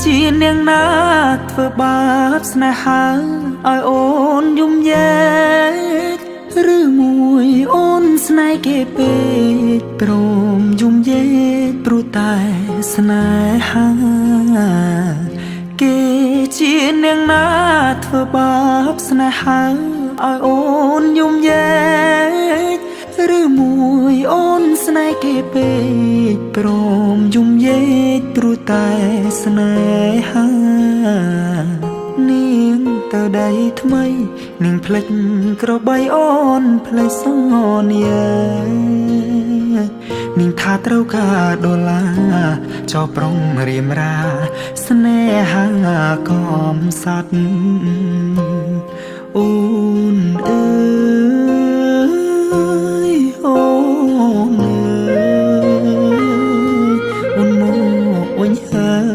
ជានាងណាធ្វើបាបស្នេហាឲ្យអូនយំយែកឬមួយអូនស្នេហ៍គេពេកព្រមយំយែកព្រោះតែស្នេហាគេជានាងណាធ្វើបាបស្នេហាឲ្យអូនយំយែកឬមួយអូនស្នេហ៍គេពេកព្រមយំយែកព្រោះតែស្នេហានាងទៅដីថ្មីនាងភ្លេចក្របីអូនភ្លេចសនានាងថាត្រូវការដុល្លារចោប្រុងរៀមរាស្នេហាកំសត់អូ